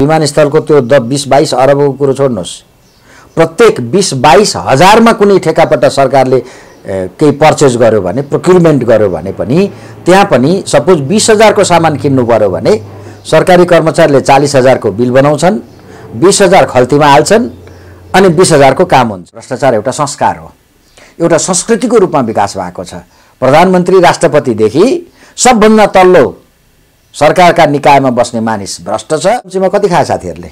विमानस्थलको त्यो 20-22 अरबको कुरो छोड्नुहोस्, प्रत्येक 20-22 हजारमा कुनै ठेकापट्टा सरकारले केही पर्चेज गर्यो भने, प्रोक्युरमेन्ट गर्यो भने पनि त्यहाँ पनि सपोज 20,000 को सामान किन्नु पर्यो भने सरकारी कर्मचारीले 40,000 को बिल बनाउँछन्, 20,000 खल्तीमा हाल्छन् अनि 20,000 को काम हुन्छ। भ्रष्टाचार एउटा संस्कार हो, एउटा संस्कृतिको रूपमा विकास भएको छ। प्रधानमन्त्री राष्ट्रपतिदेखि सबभन्दा तल्लो सरकारका निकायमा बस्ने मानिस भ्रष्ट छ। सूचीमा कति खाए साथीहरूले?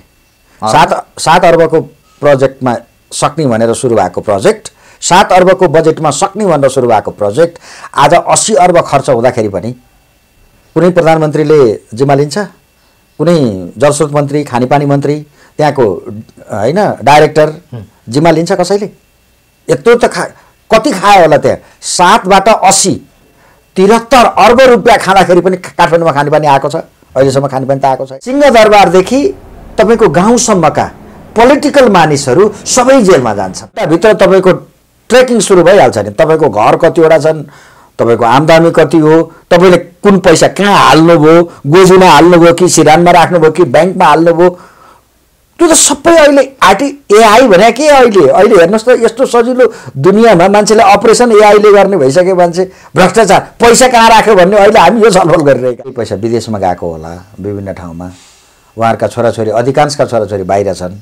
7 अर्बको प्रोजेक्टमा सक्ने भनेर सुरु भएको प्रोजेक्ट, 7 अर्बको बजेटमा सक्ने भनेर सुरु भएको प्रोजेक्ट आज 80 अर्ब खर्च हुँदाखेरि पनि कुनै प्रधानमन्त्रीले जिम्मा लिन्छ? कुनै जलस्रोत मन्त्री, खानेपानी मन्त्री, त्यहाँको हैन डाइरेक्टर जिम्मा लिन्छ कसैले? यत्रो त कति खायो होला त्यहाँ? 7 बाट 80 73 अर्ब रुपियाँ खाँदाखेरि पनि काठमाडौँमा खानेपानी आएको छ, अहिलेसम्म खानेपानी त आएको छ। सिंहदरबारदेखि तपाईको गाउँसम्मका पोलिटिकल मानिसहरू सबै जेलमा जान्छन्। भित्र तपाईको ट्रेकिङ सुरु भइहाल्छ नि, तपाईको घर कतिवटा छन्, तपाईको आम्दानी कति हो, तपाईले कुन पैसा कहाँ हाल्नुभयो, गोजीमा हाल्नुभयो कि सिरानमा राख्नुभयो कि ब्याङ्कमा हाल्नुभयो, त्यो त सबै अहिले एआई भने के अहिले हेर्नुहोस् त, यस्तो सजिलो दुनियाँमा मान्छेले अपरेसन एआईले गर्ने भइसक्यो। मान्छे भ्रष्टाचार पैसा कहाँ राख्यो भन्ने अहिले हामी यो छलफल गरिरहेका। पैसा विदेशमा गएको होला विभिन्न ठाउँमा, उहाँहरूका छोराछोरी, अधिकांशका छोराछोरी बाहिर छन्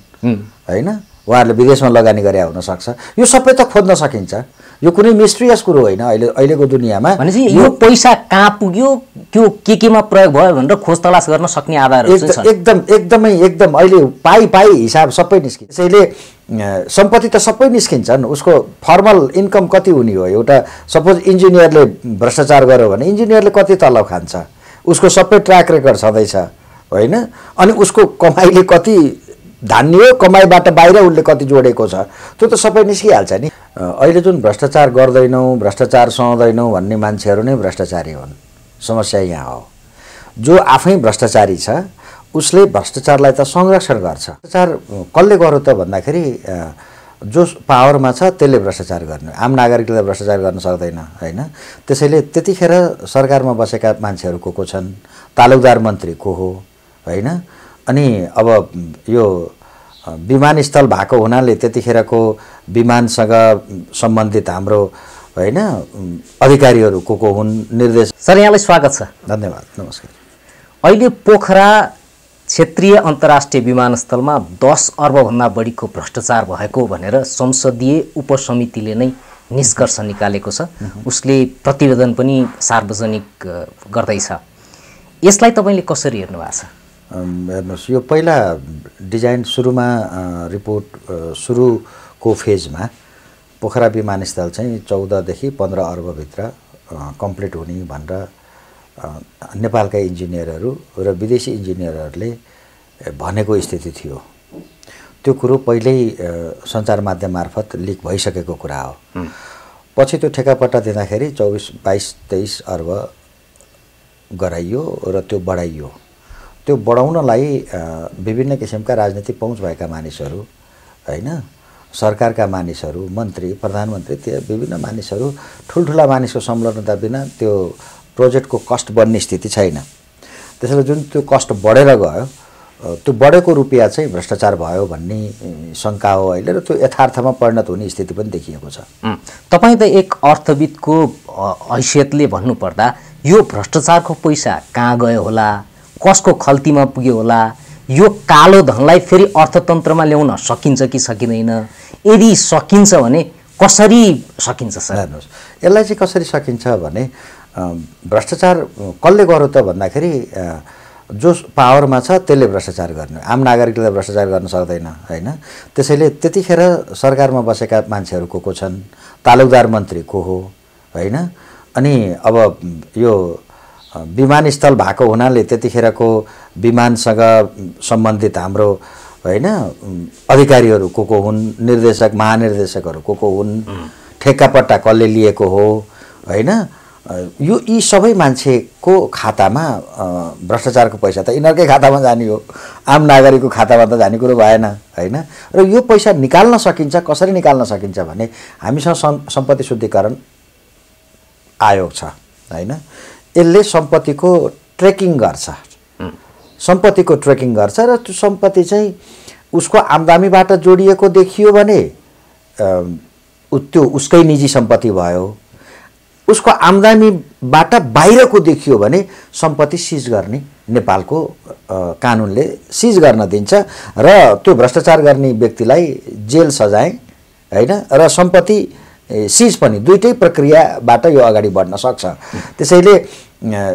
हैन, उहाँहरूले विदेशमा लगानी गरे हुन सक्छ। यो सबै त खोज्न सकिन्छ, यो कुनै मिस्ट्रियस कुरो होइन। अहिलेको दुनियाँमा भनेपछि यो पैसा कहाँ पुग्यो, त्यो केमा प्रयोग भयो भनेर खोज तलास गर्न सक्ने आधारहरू छन्। एकदम अहिले पाई हिसाब सबै निस्किन्छ। त्यसैले सम्पत्ति त सबै निस्किन्छन्, उसको फर्मल इन्कम कति हुने हो। एउटा सपोज इन्जिनियरले भ्रष्टाचार गर्यो भने इन्जिनियरले कति तलब खान्छ, उसको सबै ट्र्याक रेकर्ड छँदैछ होइन, अनि उसको कमाइले कति धान्य, कमाइबाट बाहिर उसले कति जोडेको छ, त्यो त सबै निस्किहाल्छ नि। अहिले जुन भ्रष्टाचार गर्दैनौँ, भ्रष्टाचार सहँदैनौँ भन्ने मान्छेहरू नै भ्रष्टाचारी हुन्। समस्या यहाँ हो, जो आफै भ्रष्टाचारी छ उसले भ्रष्टाचारलाई त संरक्षण गर्छ। भ्रष्टाचार कसले गर्यो त भन्दाखेरि जो पावरमा छ त्यसले भ्रष्टाचार गर्ने, आम नागरिकले त भ्रष्टाचार गर्न सक्दैन होइन। त्यसैले त्यतिखेर सरकारमा बसेका मान्छेहरू को छन्, तालुकदार मन्त्री को हो होइन, अनि अब यो विमानस्थल भएको हुनाले त्यतिखेरको विमानसँग सम्बन्धित हाम्रो होइन अधिकारीहरू को हुन्, निर्देशक। सर यहाँलाई स्वागत छ। धन्यवाद, नमस्कार। अहिले पोखरा क्षेत्रीय अन्तर्राष्ट्रिय विमानस्थलमा 10 अर्बभन्दा बढीको भ्रष्टाचार भएको भनेर संसदीय उपसमितिले नै निष्कर्ष निकालेको छ। उसले प्रतिवेदन पनि सार्वजनिक गर्दैछ। यसलाई तपाईले कसरी हेर्नु भएको छ? हेर्नुहोस्, यो पहिला डिजाइन सुरुमा रिपोर्ट सुरुको फेजमा पोखरा विमानस्थल चाहिँ 14 देखि 15 अर्बभित्र कम्प्लिट हुने भनेर नेपालका इन्जिनियरहरू र विदेशी इन्जिनियरहरूले भनेको स्थिति थियो। त्यो कुरो पहिल्यै सञ्चार माध्यम मार्फत लिक भइसकेको कुरा हो। पछि त्यो ठेकापट्टा दिँदाखेरि 24, 22, 23 अर्ब गराइयो र त्यो बढाइयो। त्यो बढाउनलाई विभिन्न किसिमका राजनीतिक पहुँच भएका मानिसहरू हैन, सरकारका मानिसहरू, मन्त्री, प्रधानमन्त्री, त्यो विभिन्न मानिसहरू, ठुल्ठुला मानिसको संलग्नता बिना त्यो प्रोजेक्टको कस्ट बढ्ने स्थिति छैन। त्यसैले जुन त्यो कस्ट बढेर गयो, त्यो बढेको रुपियाँ चाहिँ भ्रष्टाचार भयो भन्ने शङ्का हो अहिले, र त्यो यथार्थमा परिणत हुने स्थिति पनि देखिएको छ। तपाईँ त एक अर्थविदको हैसियतले भन्नुपर्दा यो भ्रष्टाचारको पैसा कहाँ गयो होला, कसको खल्तीमा पुग्यो होला, यो कालो धनलाई फेरि अर्थतन्त्रमा ल्याउन सकिन्छ कि सकिँदैन, यदि सकिन्छ भने कसरी सकिन्छ सर? हेर्नुहोस्, यसलाई चाहिँ कसरी सकिन्छ भने भ्रष्टाचार कसले गर्यो त भन्दाखेरि जो पावरमा छ त्यसले भ्रष्टाचार गर्ने, आम नागरिकले त भ्रष्टाचार गर्न सक्दैन हैन। त्यसैले त्यतिखेर सरकारमा बसेका मान्छेहरू को छन्, तालुकदार मन्त्री को हो हैन, अनि अब यो विमानस्थल भएको हुनाले त्यतिखेरको विमानसँग सम्बन्धित हाम्रो हैन अधिकारीहरू को हुन्, निर्देशक, महानिर्देशकहरू को हुन्, ठेक्कापट्टा कसले लिएको हो हैन, यो यी सबै मान्छेको खातामा भ्रष्टाचारको पैसा त यिनीहरूकै खातामा जाने हो, आम नागरिकको खातामा त जाने कुरो भएन हैन। र यो पैसा निकाल्न सकिन्छ, कसरी निकाल्न सकिन्छ भने हामीसँग सम्पत्ति शुद्धिकरण आयोग छ हैन, यसले सम्पत्तिको ट्रेकिङ गर्छ। सम्पत्तिको ट्र्याकिङ गर्छ र त्यो सम्पत्ति चाहिँ उसको आम्दानीबाट जोडिएको देखियो भने त्यो उसकै निजी सम्पत्ति भयो। उसको आम्दानीबाट बाहिरको देखियो भने सम्पत्ति सिज गर्ने नेपालको कानुनले सिज गर्न दिन्छ र त्यो भ्रष्टाचार गर्ने व्यक्तिलाई जेल सजाय हैन र सम्पत्ति सिज पनि दुईटै प्रक्रियाबाट यो अगाडि बढ्न सक्छ। त्यसैले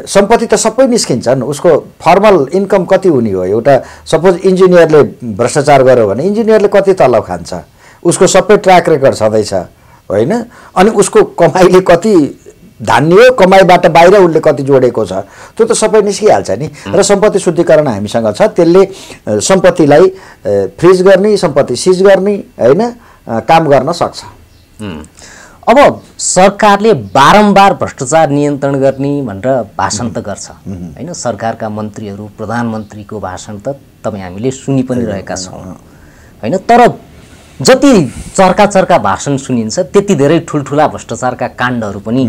सम्पत्ति त सबै निस्किन्छन्। उसको फर्मल इन्कम कति हुने हो? एउटा सपोज इन्जिनियरले भ्रष्टाचार गर्यो भने इन्जिनियरले कति तलब खान्छ? उसको सबै ट्र्याक रेकर्ड छँदैछ होइन। अनि उसको कमाइले कति धान्ने हो, कमाइबाट बाहिर उसले कति जोडेको छ, त्यो त सबै निस्किहाल्छ नि। र सम्पत्ति शुद्धिकरण हामीसँग छ, त्यसले सम्पत्तिलाई फ्रिज गर्ने, सम्पत्ति सिज गर्ने होइन काम गर्न सक्छ। अब सरकारले बारम्बार भ्रष्टाचार नियन्त्रण गर्ने भनेर भाषण त गर्छ होइन। सरकारका मन्त्रीहरू, प्रधानमन्त्रीको भाषण त तपाईँ हामीले सुनि पनि रहेका छौँ होइन। तर जति चर्का भाषण सुनिन्छ त्यति धेरै ठुल्ठुला भ्रष्टाचारका काण्डहरू पनि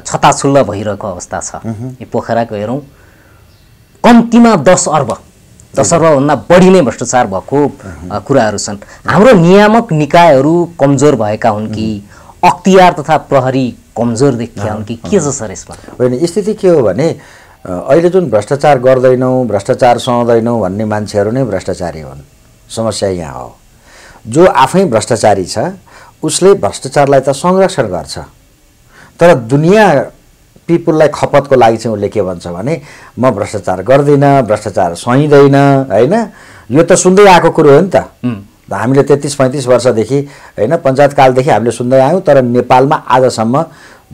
छताछुल्ल भइरहेको अवस्था छ। यो पोखराको हेरौँ, कम्तीमा 10 अर्बभन्दा बढी नै भ्रष्टाचार भएको कुराहरू छन्। हाम्रो नियामक निकायहरू कमजोर भएका हुन् कि अख्तियार तथा प्रहरी कमजोर देखिया हुन् कि के छ सर यसमा? होइन, स्थिति के हो भने अहिले जुन भ्रष्टाचार गर्दैनौँ, भ्रष्टाचार सहँदैनौँ भन्ने मान्छेहरू नै भ्रष्टाचारी हुन्। समस्या यहाँ हो। जो आफै भ्रष्टाचारी छ उसले भ्रष्टाचारलाई त संरक्षण गर्छ, तर दुनियाँ पिपुललाई खपतको लागि चाहिँ उसले के भन्छ भने म भ्रष्टाचार गर्दिनँ, भ्रष्टाचार सहिँदैन होइन। यो त सुन्दै आएको कुरो हो नि त। हामीले 33-35 वर्षदेखि होइन पञ्चायत कालदेखि हामीले सुन्दै आयौँ, तर नेपालमा आजसम्म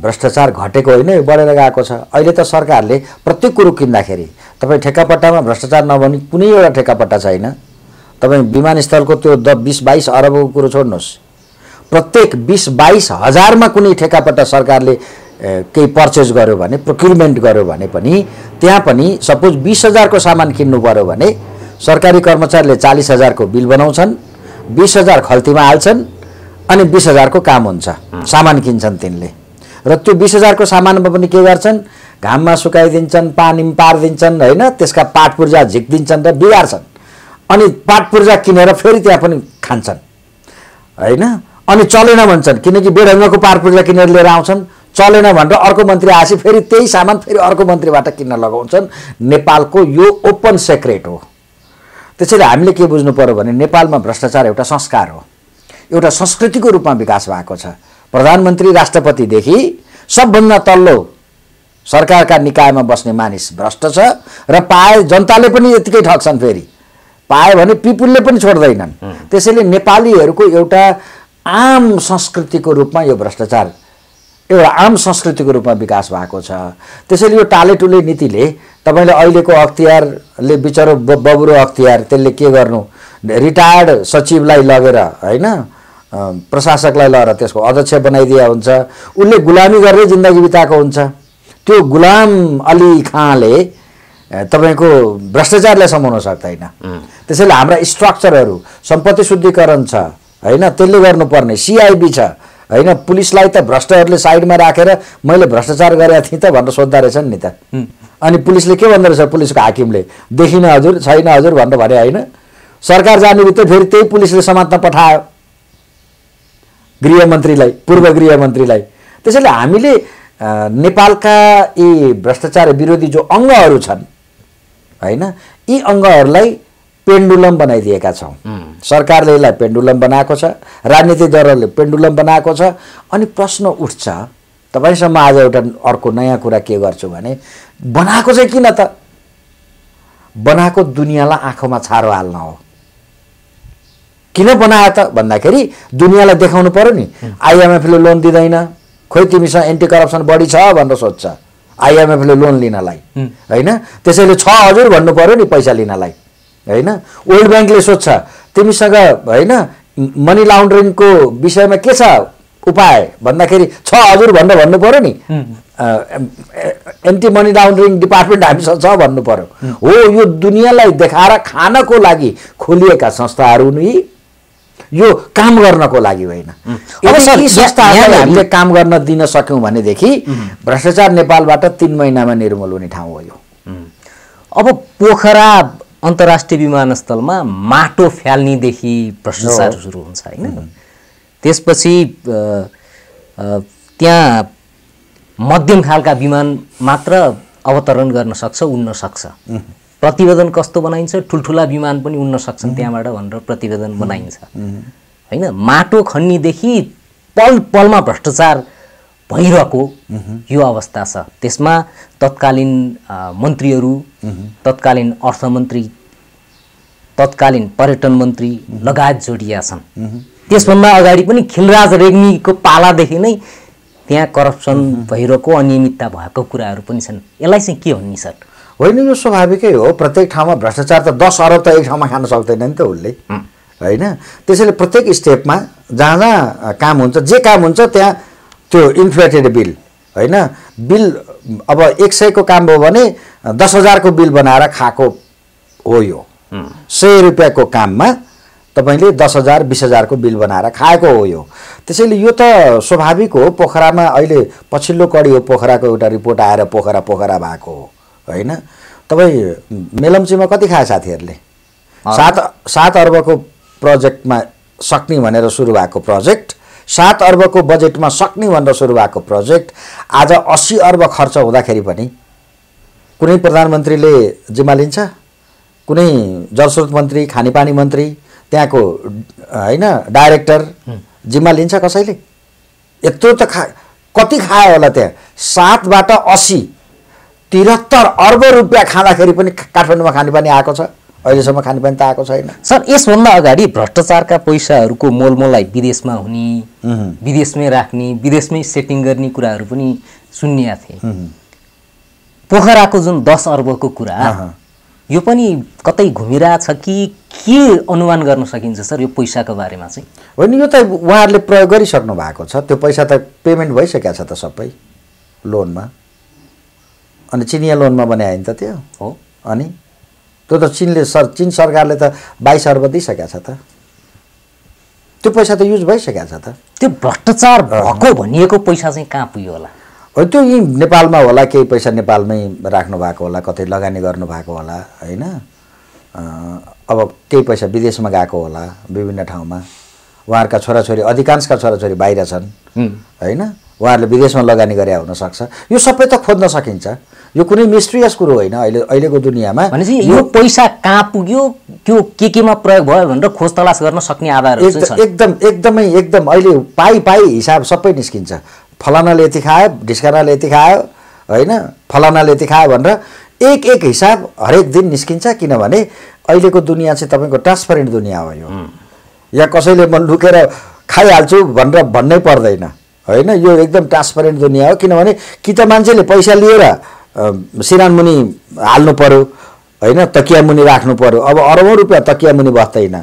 भ्रष्टाचार घटेको होइन, यो बढेर गएको छ। अहिले त सरकारले प्रत्येक कुरो किन्दाखेरि तपाईँ ठेक्कापट्टामा भ्रष्टाचार नभने कुनै एउटा ठेक्कापट्टा छैन। तपाईँ विमानस्थलको त्यो 10-20-22 अरबको कुरो छोड्नुहोस्, प्रत्येक 20-22 हजारमा कुनै ठेक्कापट्टा सरकारले केही पर्चेज गर्यो भने, प्रोक्युरमेन्ट गर्यो भने पनि त्यहाँ पनि सपोज 20,000 को सामान किन्नु पर्यो भने सरकारी कर्मचारीले 40,000 को बिल बनाउँछन्, 20,000 खल्तीमा हाल्छन् अनि 20,000 को काम हुन्छ, सामान किन्छन् तिनले। र त्यो 20,000 को सामानमा पनि के गर्छन्? घाममा सुकाइदिन्छन्, पानीमा पारिदिन्छन् होइन, त्यसका पाट पूर्जा झिक्दिन्छन् र बिगार्छन्। अनि पाट पूर्जा किनेर फेरि त्यहाँ पनि खान्छन् होइन। अनि चलेन भन्छन्, किनकि बेढङ्गको पाट पूर्जा किनेर लिएर आउँछन्, चलेन भनेर अर्को मन्त्री आएपछि फेरि त्यही सामान फेरि अर्को मन्त्रीबाट किन्न लगाउँछन्। नेपालको यो ओपन सेक्रेट हो। त्यसैले हामीले के बुझ्नु पर्यो भने नेपालमा भ्रष्टाचार एउटा संस्कार हो, एउटा संस्कृतिको रूपमा विकास भएको छ। प्रधानमन्त्री, राष्ट्रपतिदेखि सबभन्दा तल्लो सरकारका निकायमा बस्ने मानिस भ्रष्ट छ र पाए जनताले पनि यतिकै ठग्छन्, फेरि पाए भने पिपुलले पनि छोड्दैनन्। त्यसैले नेपालीहरूको एउटा आम संस्कृतिको रूपमा यो भ्रष्टाचार एउटा आम संस्कृतिको रूपमा विकास भएको छ। त्यसैले यो टालेटुले नीतिले तपाईँले अहिलेको अख्तियारले बिचरो बबुरो अख्तियार त्यसले के गर्नु, रिटायर्ड सचिवलाई लगेर होइन प्रशासकलाई लगेर त्यसको अध्यक्ष बनाइदिया हुन्छ, उसले गुलामी गरेर जिन्दगी बिताएको हुन्छ। त्यो गुलाम अली खाँले तपाईँको भ्रष्टाचारलाई समाउन सक्दैन। त्यसैले हाम्रा स्ट्रक्चरहरू, सम्पत्ति शुद्धिकरण छ होइन, त्यसले गर्नुपर्ने सिआइबी छ होइन। पुलिसलाई त भ्रष्टहरूले साइडमा राखेर मैले भ्रष्टाचार गरेका थिएँ त भनेर सोद्धा रहेछन् नि त। अनि पुलिसले के भन्दो रहेछ, पुलिसको हाकिमले देखिन हजुर, छैन हजुर भनेर भने होइन। सरकार जाने बित्तिकै फेरि त्यही पुलिसले समात्न पठायो गृहमन्त्रीलाई, पूर्व गृहमन्त्रीलाई। त्यसैले हामीले नेपालका यी भ्रष्टाचार विरोधी जो अङ्गहरू छन् होइन, यी अङ्गहरूलाई पेन्डुलम बनाइदिएका छौँ। सरकारले यसलाई पेन्डुलम बनाएको छ, राजनीतिक दलहरूले पेन्डुलम बनाएको छ। अनि प्रश्न उठ्छ तपाईँसम्म आज एउटा अर्को नयाँ कुरा के गर्छु भने, बनाएको चाहिँ किन त? बनाएको दुनियाँलाई आँखामा छारो हाल्न हो। किन बनायो त भन्दाखेरि दुनियाँलाई देखाउनु पर्यो नि, आइएमएफले लोन दिँदैन, खोइ तिमीसँग एन्टी करप्सन बढी छ भनेर सोध्छ आइएमएफले लोन लिनलाई होइन। त्यसैले छ हजुर भन्नु पर्यो नि पैसा लिनलाई होइन। वर्ल्ड ब्याङ्कले सोध्छ तिमीसँग होइन मनी लाउन्ड्रिङको विषयमा के छ उपाय भन्दाखेरि छ हजुर भनेर भन्नु पर्यो नि। एन्टी मनी लाउन्ड्रिङ डिपार्टमेन्ट हामीसँग छ भन्नु पर्यो। हो, यो दुनियाँलाई देखाएर खानको लागि खोलिएका संस्थाहरू नि, यो काम गर्नको लागि होइन। अब यी संस्थाहरूलाई हामीले काम गर्न दिन सक्यौँ भनेदेखि भ्रष्टाचार नेपालबाट 3 महिनामा निर्मूल हुने ठाउँ हो यो। अब पोखरा अन्तर्राष्ट्रिय विमानस्थलमा माटो फ्याल्नेदेखि भ्रष्टाचार सुरु हुन्छ होइन। त्यसपछि त्यहाँ मध्यम खालका विमान मात्र अवतरण गर्न सक्छ, उड्न सक्छ। प्रतिवेदन कस्तो बनाइन्छ, ठुल्ठुला विमान पनि उड्न सक्छन् त्यहाँबाट भनेर प्रतिवेदन बनाइन्छ होइन। माटो खन्नीदेखि पल पलमा भ्रष्टाचार भइरहेको यो अवस्था छ। त्यसमा तत्कालीन मन्त्रीहरू, तत्कालीन अर्थमन्त्री, तत्कालीन पर्यटन मन्त्री लगायत जोडिया छन्। त्यसभन्दा अगाडि पनि खिलराज रेग्मीको पालादेखि नै त्यहाँ करप्सन भइरहेको, अनियमितता भएको कुराहरू पनि छन्। यसलाई चाहिँ के भन्ने सर? होइन, यो स्वाभाविकै हो। प्रत्येक ठाउँमा भ्रष्टाचार त 10 अरब त एक ठाउँमा खान सक्दैन नि त उसले होइन। त्यसैले प्रत्येक स्टेपमा जहाँ जहाँ काम हुन्छ, जे काम हुन्छ त्यहाँ त्यो इन्फ्लेटेड बिल होइन, बिल अब 100 को काम भयो भने 10,000 को बिल बनाएर खाएको हो। यो 100 रुपियाँको काममा तपाईले 10,000 20,000 को बिल बनाएर खाएको हो यो। त्यसैले यो त स्वाभाविक हो। पोखरामा अहिले पछिल्लो कडी हो, पोखराको एउटा रिपोर्ट आएर पोखरा भएको हो होइन। तपाईँ मेलम्चीमा कति खाए साथीहरूले? 7 अर्बको प्रोजेक्टमा सक्ने भनेर सुरु भएको प्रोजेक्ट, 7 अर्बको बजेटमा सक्ने भनेर सुरु भएको प्रोजेक्ट आज 80 अर्ब खर्च हुँदाखेरि पनि कुनै प्रधानमन्त्रीले जिम्मा लिन्छ, कुनै जलस्रोत मन्त्री, खानेपानी मन्त्री, त्यहाँको होइन डाइरेक्टर जिम्मा लिन्छ कसैले? यत्रो त कति खायो होला त्यहाँ? 7 बाट 80 73 अर्ब रुपियाँ खाँदाखेरि पनि काठमाडौँमा खानेपानी आएको छ, अहिलेसम्म खानेपानी त आएको छैन। सर, यसभन्दा अगाडि भ्रष्टाचारका पैसाहरूको मोलमोलाई विदेशमा हुने, विदेशमै राख्ने, विदेशमै सेटिङ गर्ने कुराहरू पनि सुन्निया थिए। पोखराको जुन 10 अर्बको कुरा यो पनि कतै घुमिरहेछ कि के अनुमान गर्न सकिन्छ सर यो पैसाको बारेमा चाहिँ? होइन, यो त उहाँहरूले प्रयोग गरिसक्नु भएको छ। त्यो पैसा त पेमेन्ट भइसकेको छ त सबै लोनमा। अनि चिनिया लोनमा बनायो नि त त्यो हो। अनि त्यो त चीन सरकारले त 22 अर्ब दिइसकेको छ त। त्यो पैसा त युज भइसकेको छ त। त्यो भ्रष्टाचार भएको भनिएको पैसा चाहिँ कहाँ पुग्यो होला? हो, त्यो यहीँ नेपालमा होला, केही पैसा नेपालमै राख्नु भएको होला, कतै लगानी गर्नु भएको होला होइन। अब केही पैसा विदेशमा गएको होला विभिन्न ठाउँमा। उहाँहरूका छोराछोरी, अधिकांशका छोराछोरी बाहिर छन् होइन। उहाँहरूले विदेशमा लगानी गरे हुनसक्छ। यो सबै त खोज्न सकिन्छ। यो कुनै मिस्ट्रियस कुरो होइन अहिलेको दुनियाँमा। भनेपछि यो पैसा कहाँ पुग्यो, त्यो केमा प्रयोग भयो भनेर खोज तलास गर्न सक्ने आधारहरू चाहिँ छ? एकदम अहिले पाई हिसाब सबै निस्किन्छ। फलानाले यति खायो, ढिस्कानाले यति खायो होइन, फलानाले यति खायो भनेर एक हिसाब हरेक दिन निस्किन्छ। किनभने अहिलेको दुनियाँ चाहिँ तपाईँको ट्रान्सपरेन्ट दुनियाँ हो यो। यहाँ कसैले म लुकेर खाइहाल्छु भनेर भन्नै पर्दैन होइन। यो एकदम ट्रान्सपरेन्ट दुनियाँ हो। किनभने कि त मान्छेले पैसा लिएर सिरानमुनि हाल्नु पर्यो होइन, तकिया मुनि राख्नु पर्यो। अब अरबौँ रुपियाँ तकिया मुनि बस्दैन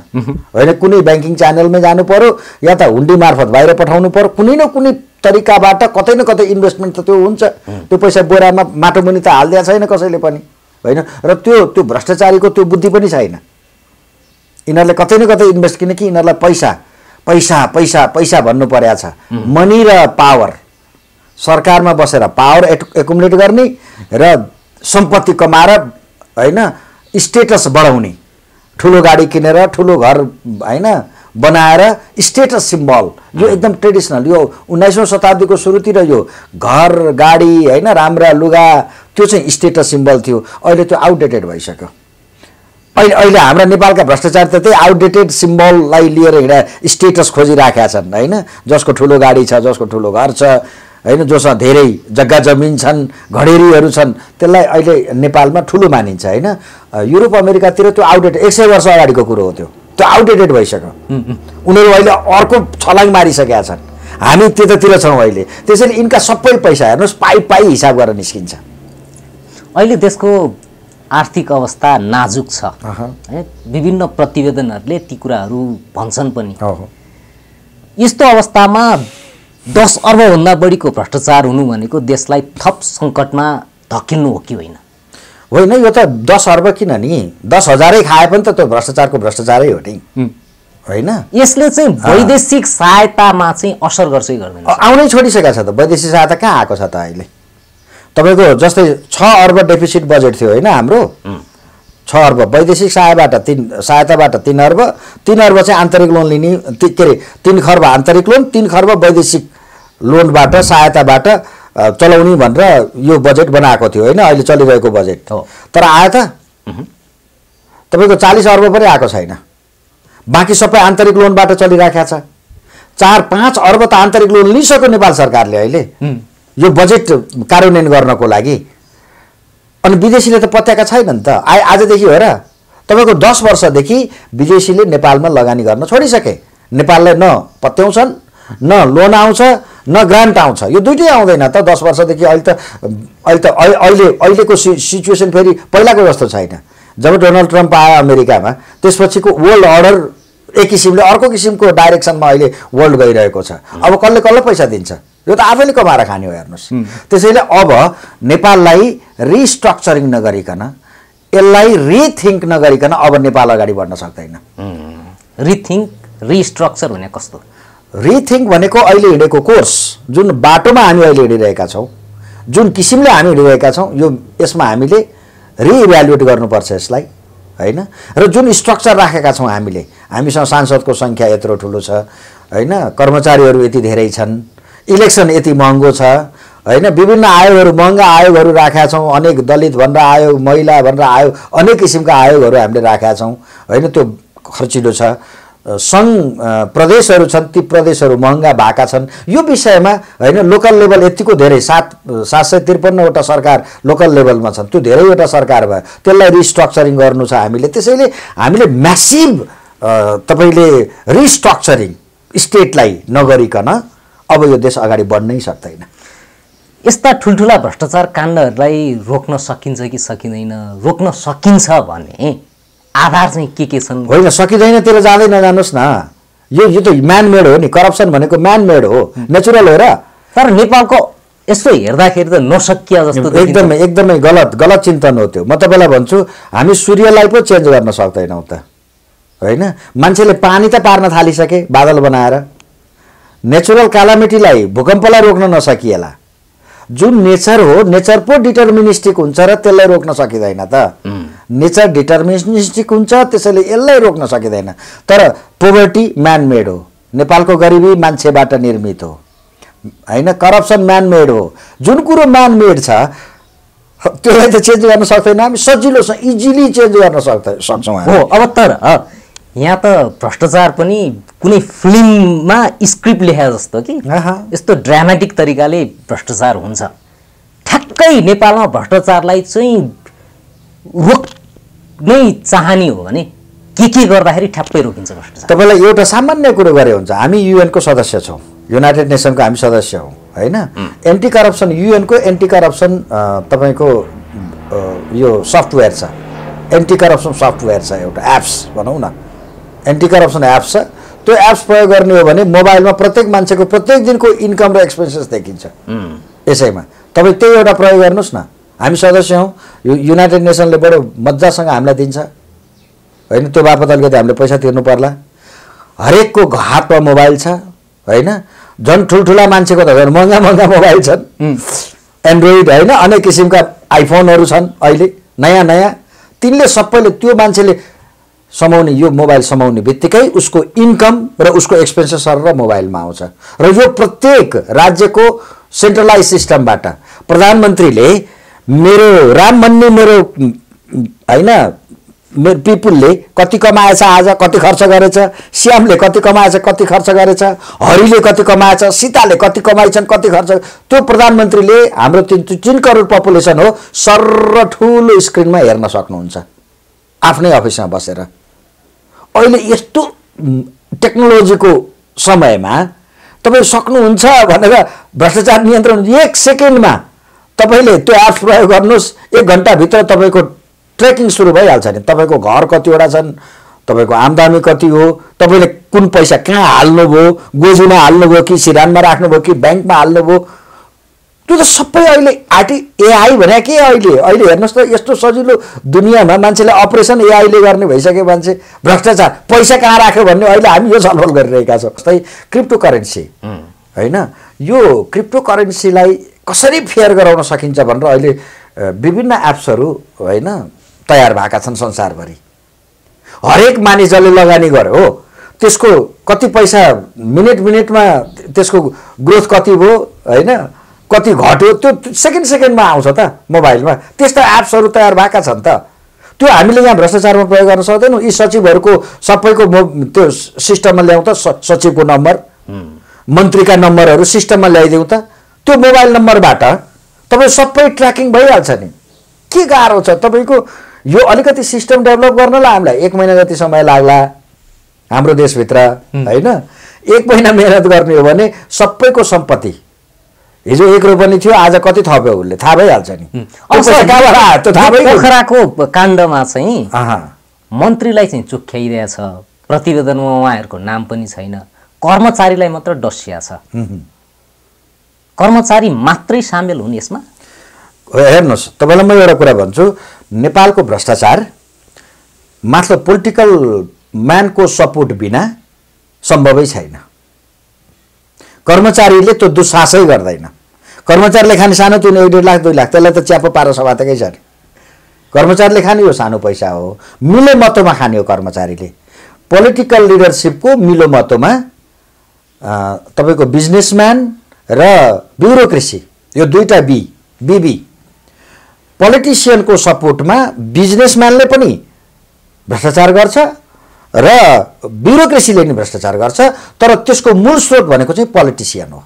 होइन। कुनै ब्याङ्किङ च्यानलमै जानु पर्यो या त हुन्डी मार्फत बाहिर पठाउनु पर्यो। कुनै न कुनै तरिकाबाट कतै न कतै इन्भेस्टमेन्ट त त्यो हुन्छ। त्यो पैसा बोरामा माटो मुनि त हालिदिएको छैन कसैले पनि होइन। र त्यो भ्रष्टाचारीको त्यो बुद्धि पनि छैन। यिनीहरूले कतै न कतै इन्भेस्ट, किनकि यिनीहरूलाई पैसा पैसा पैसा पैसा भन्नु परेको छ। मनी र पावर, सरकारमा बसेर पावर एकुमुलेट गर्ने र सम्पत्ति कमाएर होइन स्टेटस बढाउने, ठुलो गाडी किनेर ठुलो घर होइन बनाएर स्टेटस सिम्बल। यो एकदम ट्रेडिसनल, यो 19औं शताब्दीको सुरुतिर यो घर गाडी होइन राम्रा लुगा त्यो चाहिँ स्टेटस सिम्बल थियो। अहिले त्यो आउटडेटेड भइसक्यो। अहिले हाम्रा नेपालका भ्रष्टाचार त त्यही आउटडेटेड सिम्बललाई लिएर हिँडा स्टेटस खोजिराखेका छन् होइन। जसको ठुलो गाडी छ, जसको ठुलो घर छ होइन, जोसँग धेरै जग्गा जमिन छन्, घडेरीहरू छन्, त्यसलाई अहिले नेपालमा ठुलो मानिन्छ होइन। युरोप अमेरिकातिर त्यो आउटडेटेड 100 वर्ष अगाडिको कुरो हो। त्यो आउटडेटेड भइसक्यो। उनीहरू अहिले अर्को छलाङ मारिसकेका छन्। हामी त्यतातिर छौँ अहिले। त्यसैले यिनका सबै पैसा हेर्नुहोस् पाई हिसाब गरेर निस्किन्छ। अहिले देशको आर्थिक अवस्था नाजुक छ है। विभिन्न प्रतिवेदनहरूले ती कुराहरू भन्छन् पनि। यस्तो अवस्थामा 10 अर्बभन्दा बढीको भ्रष्टाचार हुनु भनेको देशलाई थप सङ्कटमा धकिल्नु हो कि होइन? होइन, यो त 10 अर्ब किन नि 10,000 खाए पनि त त्यो भ्रष्टाचारै हो नि होइन। यसले चाहिँ वैदेशिक सहायतामा चाहिँ असर गर्छै गर्दैन? आउनै छोडिसकेको छ त। वैदेशिक सहायता कहाँ आएको छ त अहिले? तपाईँको जस्तै 6 अर्ब डेफिसिट बजेट थियो होइन हाम्रो। 6 अर्ब वैदेशिक सहायताबाट 3 अर्ब 3 अर्ब चाहिँ आन्तरिक लोन लिने के अरे 3 खर्ब आन्तरिक लोन 3 खर्ब वैदेशिक लोनबाट सहायताबाट चलाउने भनेर यो बजेट बनाएको थियो होइन अहिले चलिरहेको बजेट हो तर आयो त तपाईको 40 अर्ब पनि आएको छैन बाँकी सबै आन्तरिक लोनबाट चलिराखेको छ 4-5 अर्ब त आन्तरिक लोन लिइसक्यो नेपाल सरकारले अहिले यो बजेट कार्यान्वयन गर्नको लागि अनि विदेशीले त पत्याएका छैनन् त आजदेखि हो र तपाईको 10 वर्षदेखि विदेशीले नेपालमा लगानी गर्न छोडिसके नेपाललाई न पत्याउँछन् न लोन आउँछ न ग्रान्ट आउँछ यो दुईटै आउँदैन त 10 वर्षदेखि अहिलेको सिचुएसन फेरि पहिलाको जस्तो छैन जब डोनाल्ड ट्रम्प आयो अमेरिकामा त्यसपछिको वर्ल्ड अर्डर एक किसिमले अर्को किसिमको डाइरेक्सनमा अहिले वर्ल्ड गइरहेको छ अब कसले पैसा दिन्छ यो त आफैले कमाएर खाने हो हेर्नुस् त्यसैले अब नेपाललाई रिस्ट्रक्चरिङ नगरिकन यसलाई रिथिङ्क नगरिकन अब नेपाल अगाडि बढ्न सक्दैन रिथिङ्क रिस्ट्रक्चर भने कस्तो रिथिङ्क भनेको अहिले हिँडेको कोर्स जुन बाटोमा हामी अहिले हिँडिरहेका छौँ जुन किसिमले हामी हिँडिरहेका छौँ यो यसमा हामीले रिइभ्यालुएट गर्नुपर्छ यसलाई हैन र जुन स्ट्रक्चर राखेका छौँ हामीसँग सांसदको संख्या यत्रो ठुलो छ हैन कर्मचारीहरू यति धेरै छन् इलेक्सन यति महँगो छ हैन विभिन्न आयोगहरू महँगा आयोगहरू राखेका छौँ अनेक दलित भनेर आयोग महिला भनेर आयोग अनेक किसिमका आयोगहरू हामीले राखेका छौँ हैन त्यो खर्चिलो छ संघ प्रदेशहरू छन् ती प्रदेशहरू महँगा भएका छन् यो विषयमा हैन लोकल लेभल यतिको धेरै 753 वटा सरकार लोकल लेभलमा छन् त्यो धेरैवटा सरकार भयो त्यसलाई रिस्ट्रक्चरिङ गर्नु छ हामीले त्यसैले हामीले म्यासिभ तपाईले रिस्ट्रक्चरिङ स्टेटलाई नगरिकन अब यो देश अगाडि बढ्नै सक्दैन यस्ता ठुलठुला भ्रष्टाचार काण्डहरूलाई रोक्न सकिन्छ कि सकिँदैन रोक्न सकिन्छ भने आधार चाहिँ के छन् होइन सकिँदैनतिर जाँदै नजानुस् न यो त म्यान मेड हो नि करप्सन भनेको म्यान मेड हो नेचुरल हो र तर नेपालको यसो हेर्दाखेरि त नसकिया जस्तो एकदमै गलत चिन्तन हो त्यो म तपाईलाई भन्छु हामी सूर्यलाई पो चेन्ज गर्न सक्दैनौँ त हैन मान्छेले पानी त पार्न थालिसके बादल बनाएर नेचुरल क्यालामिटीलाई भूकम्पलाई रोक्न नसकिएला जुन नेचर हो नेचर पो डिटर्मिनिस्टिक हुन्छ र त्यसलाई रोक्न सकिँदैन त नेचर डिटर्मिनिस्टिक हुन्छ त्यसैले यसलाई रोक्न सकिँदैन तर पोभर्टी म्यान मेड हो नेपालको गरिबी मान्छेबाट निर्मित हो हैन करप्सन म्यान मेड हो जुन कुरो म्यान मेड छ त्यसलाई त चेन्ज गर्न सक्दैन हामी सजिलोसँग इजिली चेन्ज गर्न सक्छौँ हो अब तर यहाँ त भ्रष्टाचार पनि कुनै फिल्ममा स्क्रिप्ट लेखे जस्तो कि यस्तो ड्रामेटिक तरिकाले भ्रष्टाचार हुन्छ ठ्याक्कै नेपालमा भ्रष्टाचारलाई चाहिँ रोक्नै चाहने हो भने के गर्दाखेरि ठ्याप्पै रोकिन्छ भ्रष्टाचार तपाईलाई एउटा सामान्य कुरो गरे हुन्छ हामी युएन को सदस्य छौँ युनाइटेड नेसनको हामी सदस्य हौँ हैन एन्टी करप्सन युएन को एन्टी करप्सन तपाईको यो सफ्टवेयर छ एन्टी करप्सन सफ्टवेयर छ एउटा एप्स भनौँ न एन्टी करप्सन एप्स छ त्यो एप्स प्रयोग गर्ने हो भने मोबाइलमा प्रत्येक मान्छेको प्रत्येक दिनको इन्कम र एक्सपेन्सेस देखिन्छ यसैमा तपाईँ त्यही एउटा प्रयोग गर्नुहोस् न हामी सदस्य हौँ युनाइटेड नेसनले बडो मजासँग हामीलाई दिन्छ हैन त्यो बापत अलिकति हामीले पैसा तिर्नु पर्ला हरेकको हातमा मोबाइल छ हैन झन् ठुल्ठुला मान्छेको त झन् महँगा मोबाइल छन् एन्ड्रोइड हैन अनेक किसिमका आइफोनहरू छन् अहिले नयाँ तिनले सबैले त्यो मान्छेले समाउने यो मोबाइल समाउने बित्तिकै उसको इन्कम र उसको एक्सपेन्सेस र मोबाइलमा आउँछ र यो प्रत्येक राज्यको सेन्ट्रलाइज सिस्टमबाट प्रधानमन्त्रीले मेरो राम भन्ने मेरो हैन मेरो पिपुलले कति कमाएछ आज कति खर्च गरेछ श्यामले कति कमाएछ कति खर्च गरेछ हरिले कति कमाएछ सीताले कति कमाइछन् कति खर्च त्यो प्रधानमन्त्रीले हाम्रो 3 करोड पपुलेसन हो सर्र ठुलो स्क्रिनमा हेर्न सक्नुहुन्छ आफ्नै अफिसमा बसेर अहिले यस्तो टेक्नोलोजीको समयमा तपाईँ सक्नुहुन्छ भनेर भ्रष्टाचार नियन्त्रण 1 सेकेन्डमा तपाईले त्यो एप्स प्रयोग गर्नुहोस् 1 घण्टाभित्र तपाईको ट्रेकिङ सुरु भइहाल्छ नि तपाईको घर कतिवटा छन् तपाईको आम्दानी कति हो तपाईले कुन पैसा कहाँ हाल्नुभयो गोजीमा हाल्नुभयो कि सिरानमा राख्नुभयो कि ब्याङ्कमा हाल्नुभयो त्यो त सबै अहिले एआई भने के अहिले हेर्नुहोस् त यस्तो सजिलो दुनियाँमा मान्छेले अपरेसन एआईले गर्ने भइसक्यो मान्छे भ्रष्टाचार पैसा कहाँ राख्यो भन्ने अहिले हामी यो छलफल गरिरहेका छौँ जस्तै क्रिप्टो करेन्सी हैन यो क्रिप्टो करेन्सीलाई कसरी फेयर गराउन सकिन्छ भनेर अहिले विभिन्न एप्सहरू हैन तयार भएका छन् संसारभरि। हरेक मानिस जसले लगानी गर्यो हो त्यसको कति पैसा मिनेटमा त्यसको ग्रोथ कति भयो होइन, कति घट्यो, त्यो सेकेन्डमा आउँछ त मोबाइलमा। त्यस्ता एप्सहरू तयार भएका छन् त। त्यो हामीले यहाँ भ्रष्टाचारमा प्रयोग गर्न सक्दैनौँ। यी सचिवहरूको सबैको त्यो सिस्टममा ल्याउँ त, सचिवको नम्बर, मन्त्रीका नम्बरहरू सिस्टममा ल्याइदिउँ त। त्यो मोबाइल नम्बरबाट तपाईँ सबै ट्र्याकिङ भइहाल्छ नि। के गाह्रो छ तपाईँको? यो अलिकति सिस्टम डेभलप गर्नलाई हामीलाई 1 महिना जति समय लाग्ला हाम्रो देशभित्र होइन। 1 महिना मेहनत गर्ने हो भने सबैको सम्पत्ति हिजो 1 रुपैयाँ थियो, आज कति थप्यो उसले थाहा भइहाल्छ नि। पोखराको काण्डमा चाहिँ मन्त्रीलाई चाहिँ चुक्याइरहेछ, प्रतिवेदनमा उहाँहरूको नाम पनि छैन, कर्मचारीलाई मात्र डसिया छ। कर्मचारी मात्रै सामेल हुन् यसमा? हेर्नुहोस्, तपाईँलाई म एउटा कुरा भन्छु, नेपालको भ्रष्टाचार मात्र पोलिटिकल म्यानको सपोर्ट बिना सम्भवै छैन। कर्मचारीले त्यो दुस्साहसै गर्दैन। कर्मचारीले खाने सानो तिनो 1.5 लाख 2 लाख त्यसलाई त च्यापो पारो सभातकै छ। कर्मचारीले खाने यो सानो पैसा हो, मिलो मतोमा खाने हो कर्मचारीले। पोलिटिकल लिडरसिपको मिलो मतोमा तपाईँको बिजनेसम्यान र ब्युरोक्रेसी, यो दुईटा बीबी, पोलिटिसियनको सपोर्टमा बिजनेसम्यानले पनि भ्रष्टाचार गर्छ र ब्युरोक्रेसीले नि भ्रष्टाचार गर्छ, तर त्यसको मूल स्रोत भनेको चाहिँ पोलिटिसियन हो।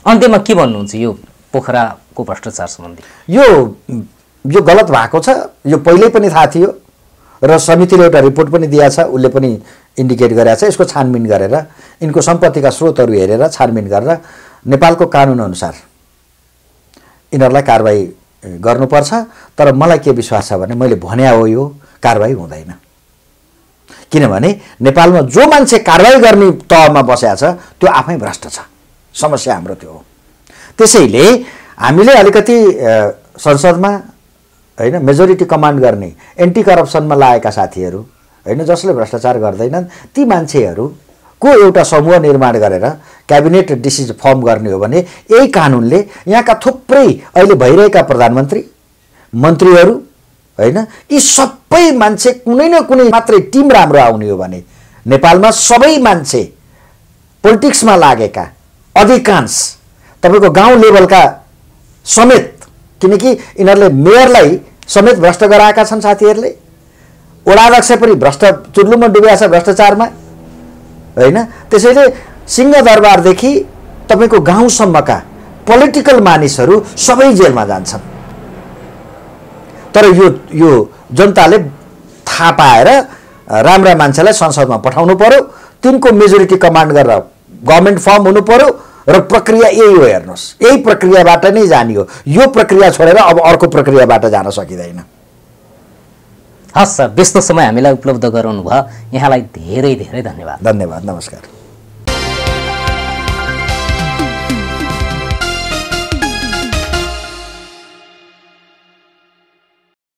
अन्त्यमा के भन्नुहुन्छ यो पोखराको भ्रष्टाचार सम्बन्धी? यो गलत भएको छ, यो पहिल्यै पनि थाहा थियो र समितिले एउटा रिपोर्ट पनि दिएको छ, उसले पनि इन्डिकेट गरेको छ। यसको छानबिन गरेर यिनको सम्पत्तिका स्रोतहरू हेरेर छानबिन गरेर नेपालको कानुनअनुसार यिनीहरूलाई कारबाही गर्नुपर्छ। तर मलाई के विश्वास छ भने मैले भने हो यो कारबाही हुँदैन, किनभने नेपालमा जो मान्छे कारबाही गर्ने तहमा बसेको छ त्यो आफै भ्रष्ट छ। समस्या हाम्रो त्यो हो। त्यसैले हामीले अलिकति संसदमा होइन मेजोरिटी कमान्ड गर्ने एन्टी करप्सनमा लागेका साथीहरू होइन, जसले भ्रष्टाचार गर्दैनन्, ती मान्छेहरूको एउटा समूह निर्माण गरेर क्याबिनेट डिसिजन फर्म गर्ने हो भने यही कानुनले यहाँका थुप्रै अहिले भइरहेका प्रधानमन्त्री, मन्त्रीहरू होइन, यी सबै मान्छे कुनै न कुनै मात्रै टिम राम्रो आउने हो भने नेपालमा सबै मान्छे पोलिटिक्समा लागेका अधिकांश तपाईँको गाउँ लेभलका समेत, किनकि यिनीहरूले मेयरलाई समेत भ्रष्ट गराएका छन् साथीहरूले, वडाध्यक्ष पनि भ्रष्ट चुर्लुमा डुबेको छ भ्रष्टाचारमा होइन। त्यसैले सिंहदरबारदेखि तपाईँको गाउँसम्मका पोलिटिकल मानिसहरू सबै जेलमा जान्छन्। तर यो जनताले थाहा पाएर राम्रा मान्छेलाई संसदमा पठाउनु पर्यो, तिनको मेजोरिटी कमान्ड गरेर गभर्मेन्ट फर्म हुनु पर्यो र प्रक्रिया यही हो। हेर्नुहोस्, यही प्रक्रियाबाट नै जाने हो। यो प्रक्रिया छोडेर अब अर्को प्रक्रियाबाट जान सकिँदैन। हस् सर, व्यस्त समय हामीलाई उपलब्ध गराउनु भयो, यहाँलाई धेरै धेरै धन्यवाद। धन्यवाद, नमस्कार।